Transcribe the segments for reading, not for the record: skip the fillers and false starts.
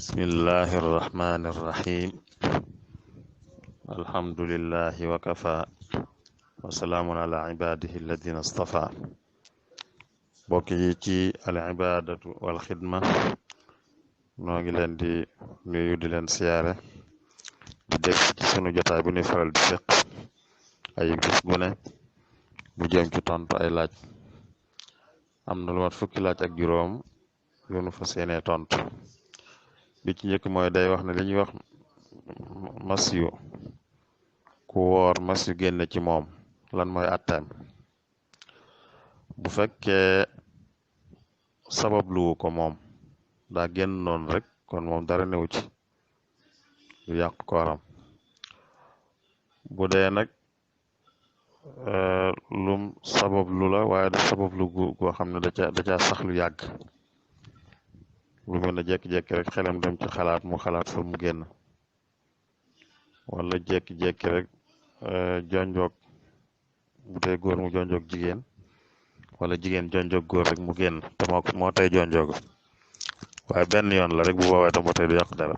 bismillahi irrahmani irrahim alhamdulillahi wa kafa wa salaamun ala ibadihi alladina astafa bokk yi ci al ibadatu wal xidma noo ngi leen di nuyu di leen siyaare di dégg ci sunu jotaay bu ñuy faral di seq ay bis bu ne bu jëm ci tontu ay laaj am na lu mat fukki laaj ak juróom yu nu fas yéene tontu bi ci njëkk mooy day wax ne li ñuy wax mas yu ku woor mas yu génne ci moom lan mooy atteem bu fekkee sabab luwu ko moom daa génn noonu rek kon moom dara newu ci du yàq kooram bu dee nag lum sabab lu la waaye da sabab lu goo xam ne da caa sax lu yàgg lu mel ne jékki-jékki rek xelam dem ci xalaat mu xalaat fa mu génn wala jékki-jékki rek jonjoog bu dee góor mu jonjoog jigéen wala jigéen jonjoog góor rek mu génn te moo tey jonjoogu waaye benn yoon la rek bu boobaa tam ba tey du yàq dara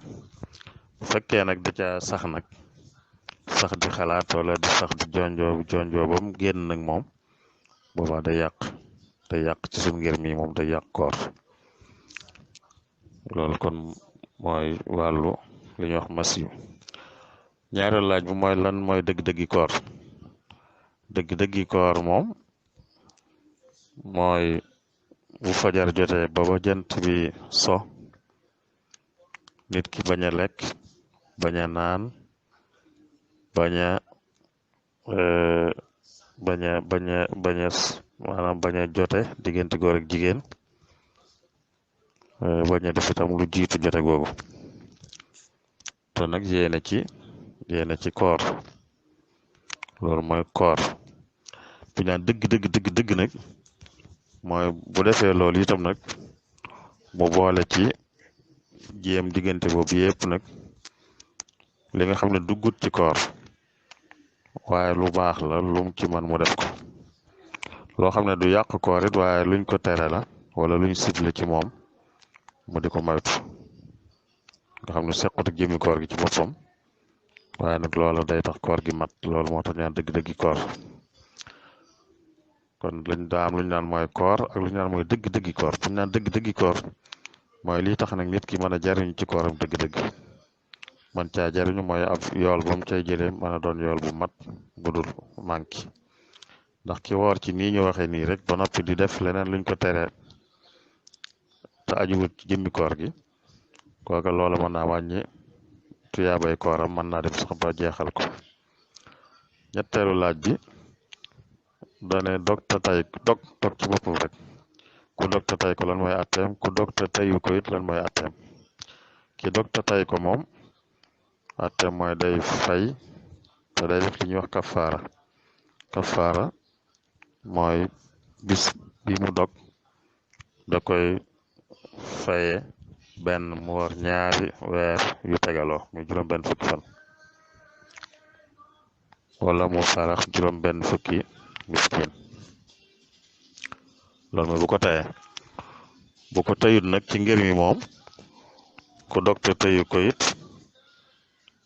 bu fekkee nag da caa sax nag sax di xalaat wala di sax di jonjoo ba mu génn nag moom boobaa day yàq ci suñu ngir mi moom day yàq koor loolu kon mooy wàllu li ñuy wax masiyu ñaareelu laaj bi mooy lan mooy dëgg-dëggi koor dëgg-dëggi koor moom mooy bu fajar jotee ba jant bi so nit ki bañ a lekk bañ a naan maanaam bañ a jote diggante góor ak jigéen bañ a def itam lu jiitu jote googu te nag yéene ci koor loolu mooy koor bu ñaan dëgg nag mooy bu defee loolu itam nag mu boole ci jéem diggante boobu yëpp nag li nga xam ne duggut ci koor waaye lu baax la lum ci man mu def ko loo xam ne du yàq koor it waaye luñ ko tere la wala luñ sible ci moom mu di ko moytu nga xam ne sequt ak jëmi koor gi ci boppam waaye nag loola day tax koor gi mat loolu moo tax ñaan dëgg-dëggi koor kon lañ daa am lu ñu naan mooy koor ak lu ñu naan mooy dëgg-dëggi koor bu ñu naan dëgg-dëggi koor mooy lii tax nag nit ki mën a jariñu ci kooram dëgg-dëgg man caa jariñu mooy ab yool ba mu cay jëlee mën a doon yool bu mat bu dul manqué ndax ki woor ci nii ñu waxee nii rek ba noppi di def leneen luñ ko teree te ajuwut ci jëmmi koor gi kooka loola mën naa wàññi tuyaabay kooram mën naa dem sax ba jeexal ko ñetteelu laaj bi doone dog ci boppam rek ku dog te tay ko lan mooy atteem ku dog te tayu ko it lan mooy atteem ki dog te tay ko moom atteem mooy day fay te day def li ñuy wax kafaara mooy bis bi mu dog da koy faye benn mu war ñaari weer yu tegaloo muy juróom benn fukki fan wala mu sarax juróom benn fukki miskin loolu mooy bu ko tayut nag ci ngir mi moom ku dog te tayu ko it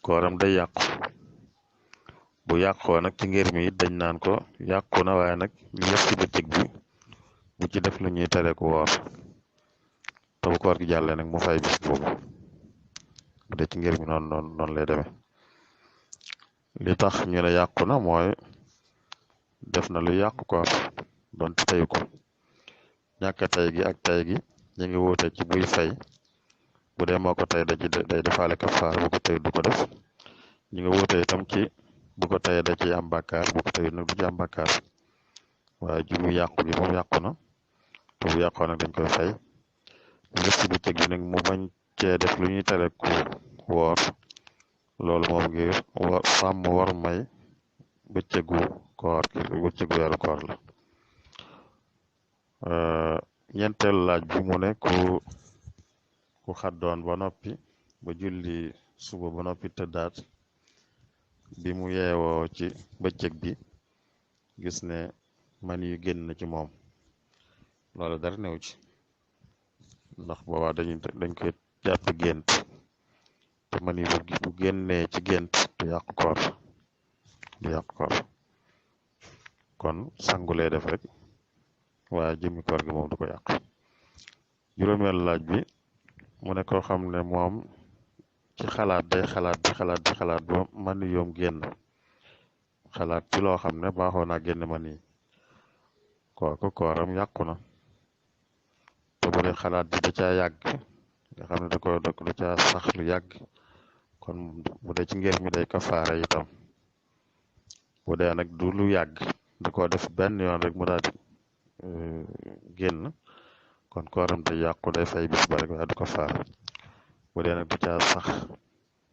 kooram day yàqu bu yàqoo nag ci ngir mi it dañ naan ko yàqu na waaye nag li def ci bëccëg bi bu ci def lu ñuy tere ku woor te bu koor gi jàllee nag mu fay bis boobu bu dee ci ngir mi noonu lay demee li tax ñu ne yàqu na mooy def na lu yàqu koor donte tayu ko ñàkk tay gi ak tay gi ñu ngi wuute ci buy fay bu dee moo ko tay day defaale kafaar bu ko tay du ko def ñu ngi wuute itam ci bu ko tay da ciy am bàkkaar bu ko tayut nag du ci am bàkkaar waaye ji bu yàqu gi moom yàqu na te bu yàqoo nag dañ koy fay ngir ci bëccëg bi nag mu bañ cee def lu ñuy tere ku woor loolu moom ngir sàmm war may bëccëgu koor gi bëccëgu weeru koor la ñeenteelu laaj bi mu ne ku xaddoon ba noppi ba julli suba ba noppi tëddaat bi mu yeewoo ci bëccëg bi gis ne man yu génn na ci moom loolu dara new ci ndax boobaa dañ koy jàpp gént te mani bu génnee ci gént du yàq koor kon sangulee def rek waaye jëmmi koor gi moom du ko yàq. juróomeel laaj bi mu ne koo xam ne moom ci xalaat day xalaat ba mani yoom génn xalaat ci loo xam ne baaxoo naa génn mani kooku kooram yàqu na te bu dee xalaat bi da caa yàgg nga xam ne da caa sax lu yàgg kon bu dee ci ngir mi day kafaara itam bu dee nag du lu yàgg da koo def benn yoon rek mu daal di génn kon kooram day yàqu day fay bis ba rek waaye du kafaara bu dee nag da caa sax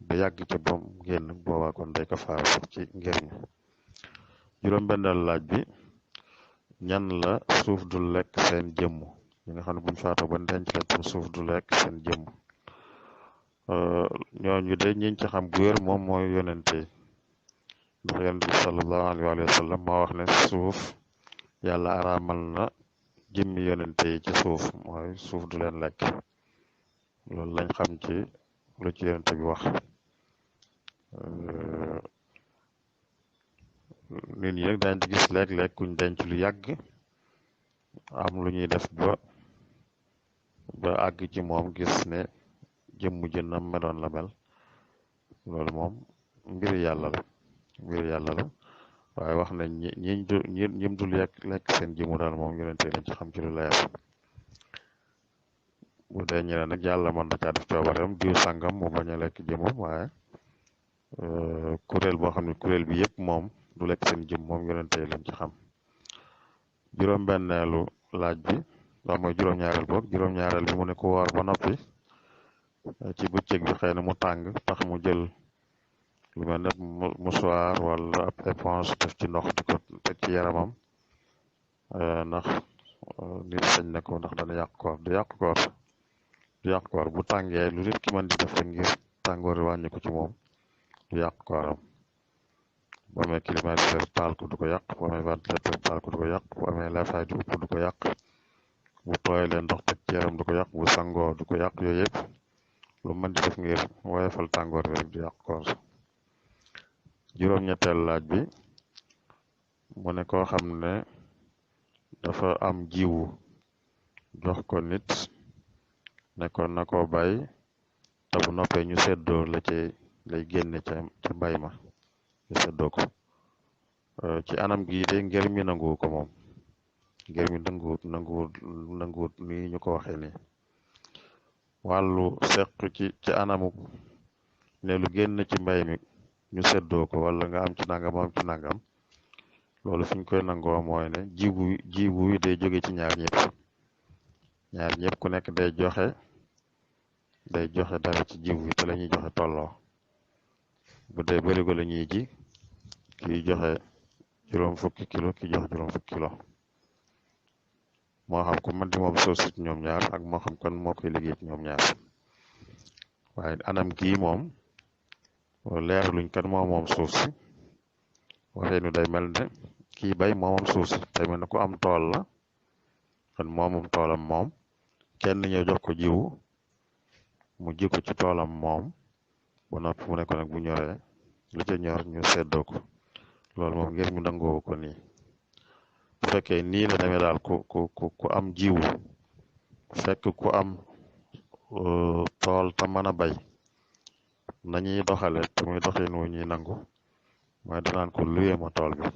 ba yàgg ca bom génn boobaa kon day kafaara sax ci ngir mi. juróom-benneel laaj bi ñan la suuf du lekk seen jëmm ñi nga xam ne buñ faatoo ba denc leen pour suuf du lekk seen jëmm ñooñu de ñiñ ci xam bu wér moom mooy yonente ndax yonent bi sallallahu alayhi wa sallam moo wax ne suuf yàlla araamal na jëmmi yonente yi ci suuf mooy suuf du leen lekk loolu lañ xam ci lu ci yonente bi wax nit ñi rek daañ ci gis léeg-léeg kuñ denc lu yàgg am lu ñuy def ba àgg ci moom gis ne jëmm jënnam meloon la mel loolu moom mbiri yàlla la waaye wax nañ ñim dul lekk seen jëmu daal moom yonente lañ ci xam ci lu leer bu dee ñeneen nag yàlla mën na caa def coobareem diw sàngam mu bañ a lekk jëmum waaye kuréel boo xam ne kuréel bi yëpp moom du lekk seen jëm moom yonente lañ ci xam. juróom-benneelu laaj bi waaw mooy juróom-ñaareel boog juróom-ñaareel bi mu ne ku woor ba noppi ci bëccëg bi xëy na mu tàng tax mu jël lu mel ne mouchoir wala ab éponge def ci ndox di ko teg ci yaramam ndax nit sañ na ko ndax dana yàq koor du yàq koor bu tàngee lu nit ki mën di def rek ngir tàngoor wàññi ko ci moom du yàq kooram bu amee climatiseur taal ko du ko yàq bu amee ventilateur taal ko du ko yàq bu amee lafaay di upp du ko yàq bu tooyalee ndox teg ci yaram du ko yàq bu sangoo du ko yàq yooyu yëpp lu mën di def ngir woyofal tàngoor bi rek du yàq koor. juróom-ñetteel laaj bi mu ne koo xam ne dafa am jiwu jox ko nit ne ko na ko bay te bu noppee ñu seddoo la ci lay génne ca mbay ma ñu seddoo ko ci anam gi de ngir mi nanguwu ko moom ngir mi nanguwut ni ñu ko waxee nii wàllu seq ci anamu ne lu génn ci mbay mi ñu seddoo ko wala nga am ci nangam am ci nangam loolu fi ñu koy nangoo mooy ne jiwu yi day jóge ci ñaar ñëpp ku nekk day joxe dara ci jiwu yi te la ñuy joxe tolloo bu dee bërigo la ñuy ji kii joxe juróom fukki kilo ki joxe juróom fukki kilo moo xam ku mën di moom suuf si ci ñoom ñaar ak moo xam kon moo koy liggéey ci ñoom ñaar waaye anam gii moom leer luñ kan moom suuf si waxee nu day mel ne kii bay moomam suuf si day mel ne ku am tool la kon moomam toolam moom kenn ñëw jox ko jiwu mu ji ko ci toolam moom ba noppi mu ne ko nag bu ñoree lu ca ñor ñu seddoo ko loolu moom ngir mi nangoo ko nii bu fekkee nii la demee daal ku am jiwu fekk ku am tool te mën a bay nañuy doxale te muy doxin wu ñuy nangu mooy danaan ko luye ma tool bi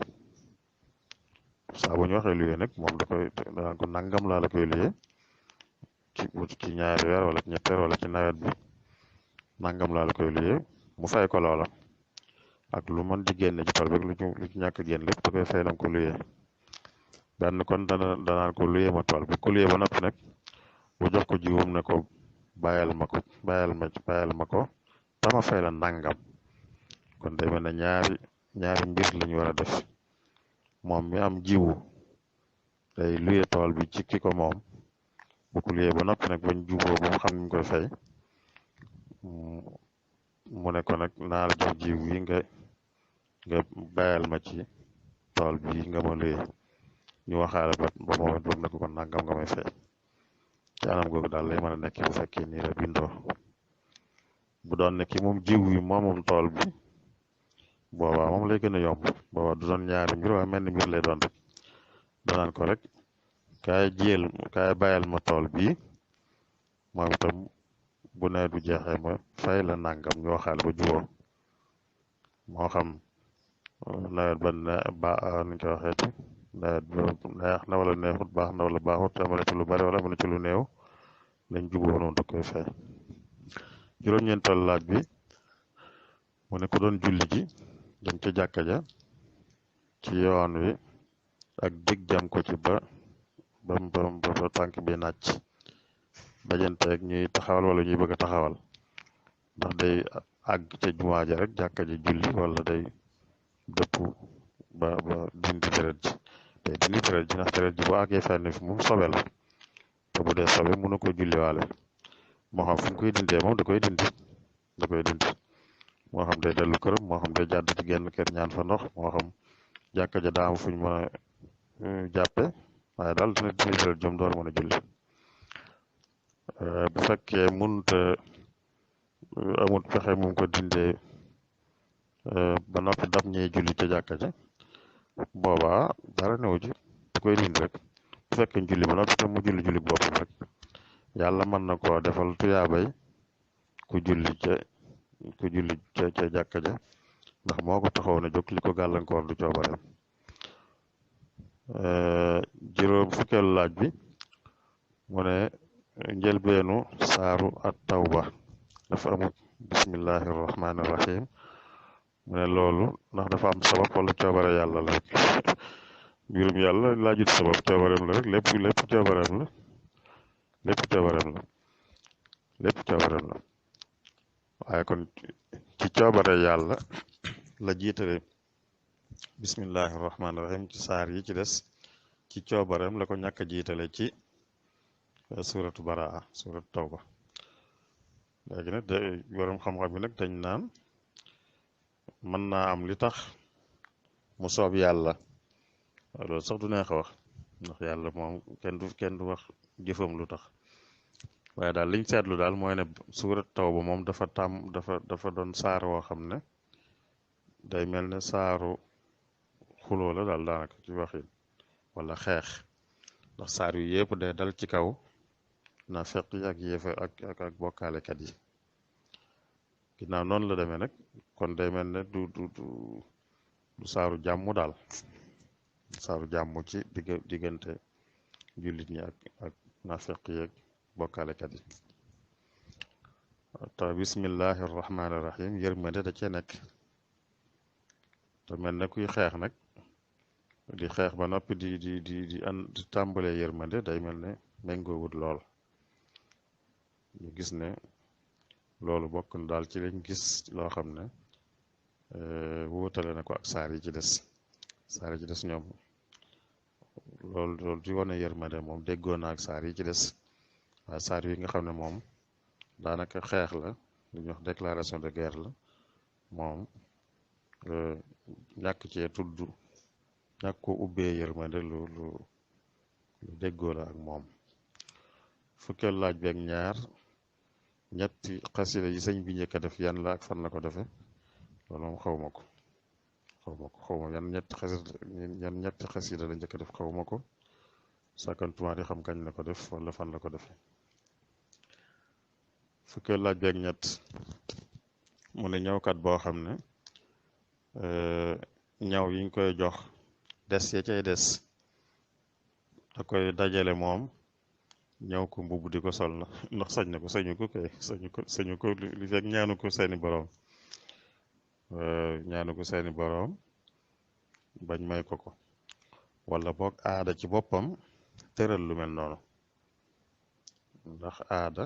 saa bu ñu waxee luye nag moom danaan ko nangam laa la koy luye ci ñaari weer wala ci ñetti weer wala ci nawet bi nangam laa la koy luye mu fay ko loola ak lu mën di génne ci tool bi lu ci ñàkk génn lépp da koy fay lam ko luye benn kon danaan ko luye ma tool bi ko luye ba noppi nag bu jox ko jiwum ne ko bàyyal ma ko tama fay la nangam kon day mel ne ñaari mbir lañu war a def moom mi am jiwu day luye tool bi ci ki ko moom bu ko luye ba noppi nag bañ juboo ba mu xam ni mu koy fay mu ne ko nag naa la jox jiw yi nga bayal ma ci tool bi nga ma luye ñu waxaale ba moom it boobu ne ko kon nangam nga may fay ci anam googu daal lay mën a nekk bu fekkee nii la bindoo bu doon ne ki moom jiw yi moom tool bi boobaa moom lay gën a yomb boobaa du doon ñaari mbir waaye mel ni mbir lay doon rek danaan ko rek kaay bàyyal ma tool bii moom itam bu nawet bu jeexee ma fay la nangam ñu waxaale ba jubóo moo xam nawet ba nuñ koy waxeeti nawet ba neex na wala neexut baax na wala baaxut am na ci lu bari wala am na ci lu néew lañ jubóo noonu da koy fay juróom-ñeental laaj bi mu ne ko doon julli ji dem ca jàkka ja ci yoon wi ak dig jam ko ci ba tànk bi nàcc dajanteeg ñuy taxawal wala ñuy bëgg a taxawal ndax day àgg ca jumaa ja rek jàkka ji julli wala day dëpp ba dindi deret ji day dindi deret ji ndax deret ji bu àggee fenn fi moom sobe la te bu dee sobe mënu ko julliwaale moo xam fu mu koy dindee moom da koy dindi moo xam day dellu këram moo xam day jàdd ci genn kër ñaan fa ndox moo xam jàkka ja daa am fuñ mën a jàppe waaye daal dina dindi deret jom door mën a julli bu fekkee mënut amut pexe mu ko dindee ba noppi dab ñee julli ca jàkka ja boobaa dara newu ci da koy dindi rek bu fekkee julli ba noppi te mu julli boppam rek yàlla mën na koo defal tuyaabay ku julli ca jàkka ja ndax moo ko taxawoon a jóg li ko gàllankoor du coobareem juróom fukkeelu laaj bi mu ne njëlbeenu saaru at tawba dafa amut bismillahi rahmaani rahim mu ne loolu ndax dafa am sabab wala coobare yàlla la rek mbirum yàlla laajut sabab coobareem la rek lépp coobareem la lépp coobareem la waaye kon ci coobare yàlla la jiitale bismillahi rahmaani rahim ci saar yi ci des ci coobareem la ko ñàkk a jiitale ci suratu baraa suratu tawba léegi nag borom xam-xam bi nag dañ naan mën naa am li tax mu soob yàlla loolu sax du neex a wax ndax yàlla moom kenn du wax jëfam lu tax waaye daal liñ seetlu daal mooy ne surat tawba moom dafa doon saar woo xam ne day mel ne saaru xuloo la daal daanaka ci waxin wala xeex ndax saar yu yëpp day dal ci kaw na feq yi ak yéefa ak bokkaalekat yi ginnaaw noonu la demee nag kon day mel ne du saaru jàmm daal saaru jàmm ci diggante jullit ñi ak nafeq yi ak bokkaalekat yi te bismillahi rahmaani rahim yërmande da cee nekk te mel ne kuy xeex nag di xeex ba noppi di tàmbalee yërmande day mel ne méngoowut lool ñu gis ne loolu bokk na daal ci lañ gis loo xam ne wuutale na ko ak saar yi ci des ñoom loolu di wane yërmande moom déggoo na ak saar yi ci des waaye saar yi nga xam ne moom daanaka xeex la lu ñuy wax déclaration de guerre la moom ñàkk cee tudd ñàkk ko ubbee yërmande lu déggoo la ak moom fukkeel laaj bi ak ñaar ñetti xasida yi sëñ bi njëkk a def yan la ak fan la ko defe loolu moom xaw ma yan ñetti xasida la njëkk a def xaw ma ko sàkkantumaa di xam kañ la ko def wala fan la ko defe fukkeel laaj bi ak ñett mu ne ñëwkat boo xam ne ñaw yiñ koy jox des ya cay des da koy dajale moom ñëw ko mbubb di ko sol na ndax sañ na ko sañu ko li fekk ñaanu ko seeni boroom bañ may ko wala boog aada ci boppam tëral lu mel noonu ndax aada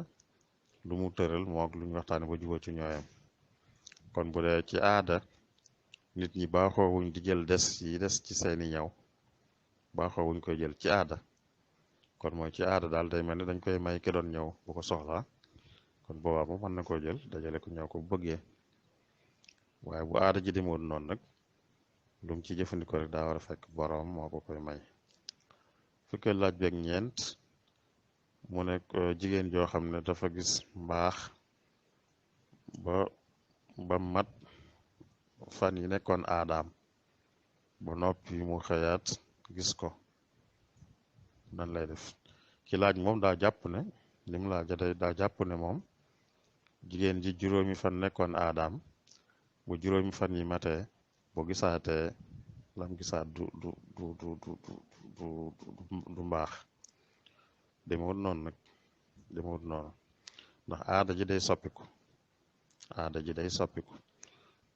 lu mu tëral moog lu ñu waxtaane ba jubóo ci ñooyam kon bu dee ci aada nit ñi baaxoo wuñ di jël des ci seeni ñaw baaxoo wuñ koy jël ci aada kon mooy ci aada daal day mel ne dañ koy may ki doon ñëw bu ko soxlaa kon boobaa moom mën na koo jël dajale ko ñëw ko bu bëggee waaye bu aada ji demoon noonu nag lu mu ci jëfandikoo rek daa war a fekk boroom moo ko koy may fukkee laaj beeg ñeent mu ne jigéen joo xam ne dafa gis mbaax ba mat fan yi nekkoon aadaam ba noppi mu xëyaat gis ko nan lay def ki laaj moom daa jàpp ne lim laaj daa jàpp ne moom jigéen ji juróomi fan nekkoon aadaam bu juróomi fan yi matee bu gisaatee lam gisaat du mbaax demewut noonu nag demewut noonu ndax aada ji day soppiku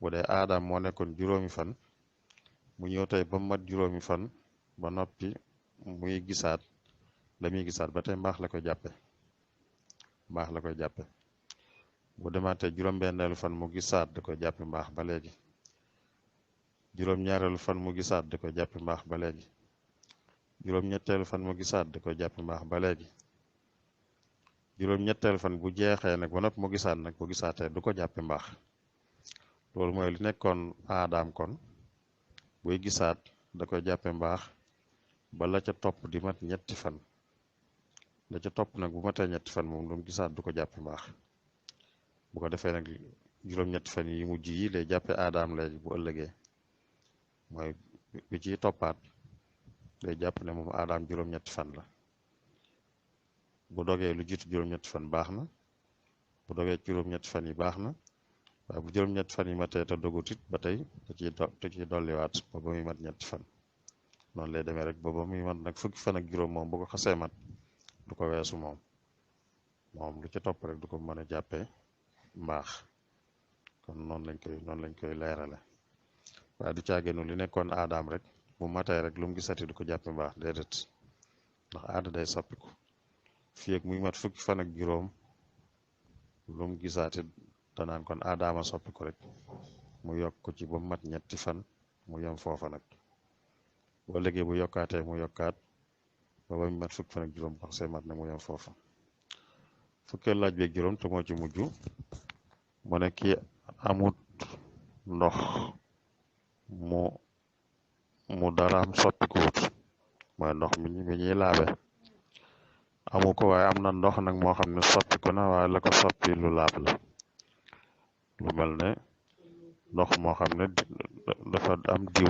bu dee aadaam moo nekkoon juróomi fan mu ñëw tey ba mat juróomi fan ba noppi muy gisaat la muy gisaat ba tey mbaax la koy jàppe bu demaatee juróom-benneelu fan mu gisaat da koy jàppe mbaax ba léegi juróom-ñaareelu fan mu gisaat da koy jàppe mbaax ba léegi juróom-ñetteelu fan mu gisaat da koy jàppe mbaax ba léegi juróom-ñetteelu fan bu jeexee nag ba noppi mu gisaat nag bu gisaatee du ko jàppe mbaax loolu mooy li nekkoon aadaam kon buy gisaat da koy jàppe mbaax ba la ca topp di mat ñetti fan la ca topp nag bu matee ñetti fan moom lu mu gisaat du ko jàppe mbaax bu ko defee nag juróom-ñetti fan yi mujj yi lay jàppe aadaam léegi bu ëllëgee mooy bi ciy toppaat day jàpp ne moom aadaam juróom-ñetti fan la bu dogee lu jiitu juróom-ñetti fan baax na bu dogee juróom-ñetti fan yi baax na waaye bu juróom-ñetti fan yi matee te dogut it ba tey da ciy dolliwaat ba muy mat ñetti fan noonu lay demee rek ba muy mat nag fukki fan ak juróom moom bu ko xasee mat du ko weesu moom lu ci topp rek du ko mën a jàppee mbaax kon noonu lañ koy leerale waaye du caagéenu li nekkoon aadaam rek bu matee rek lu mu gisati du ko jàppe mbaax déedéet ndax aada day soppiku fii ak muy mat fukki fan ak juróom lu mu gisaati danaan kon aadaama soppiku rek mu yokk ko ci ba mu mat ñetti fan mu yem foofa nag boo léegi bu yokkaatee mu yokkaat ba mu mat fukki fan ak juróom ba see mat na mu yem foofa fukkeel laaj beeg juróom te moo ci mujj mu ne kii amut ndox mu daraam soppikuwut mooy ndox mi ñuy laabe amu ko waaye am na ndox nag moo xam ne soppiku na waaye la ko soppi lu laab la lu mel ne ndox moo xam ne dafa am diw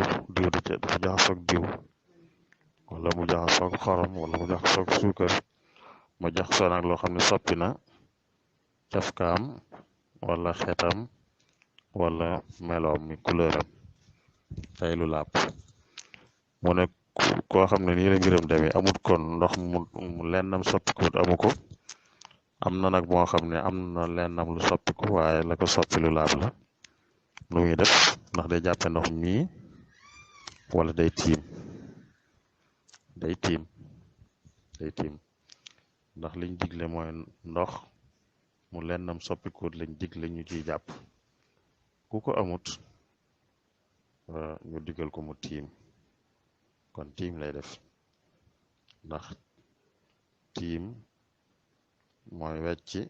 dafa jaxasoog diw wala mu jaxasoog xorom wala mu jaxasoog suukar mu jaxasoo nag loo xam ne soppi na cafkaam wala xetam wala meloom mi couleuram tey lu laab mu ne koo xam ne nii la mbiram demee amut kon ndox mu lennam soppikuwut amu ko am na nag moo xam ne am na lennam lu soppiku waaye la ko soppi lu laab la nu muy def ndax day jàppe ndox mii wala day tiim ndax liñ digle mooy ndox mu lennam soppikuwut lañ digle ñu ciy jàpp ku ko amut ñu digal ko mu tiim kon tiim lay def ndax tiim mooy wecci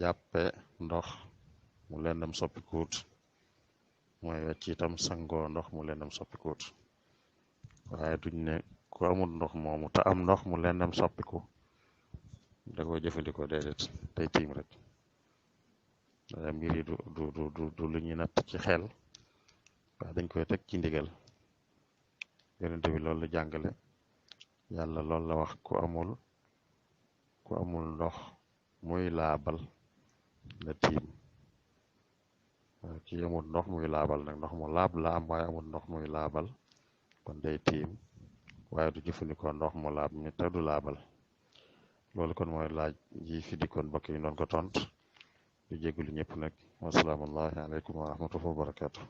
jàppe ndox mu lennam soppikuwut mooy wecci itam sangoo ndox mu lennam soppikuwut waaye duñ ne ku amul ndox moomu te am ndox mu lennam soppiku da koy jëfandikoo déedéet tey tiim rek mbir yi du lu ñuy natt ci xel waaye dañ koy teg ci ndigal yonent bi loolu la jàngale yàlla loolu la wax ku amul ndox muy laabal na tiim ki amul ndox muy laabal nag ndox mu laab la am waaye amul ndox muy laabal kon day tiim waaye du jëfandikoo ndox mu laab mi te du laabal loolu kon mooy laaj ji fi dikkoon mbokk yi doon ko tont di jégalu ñëpp nag wasalaamullahi aleykum wa rahmatullahi wa barakatuh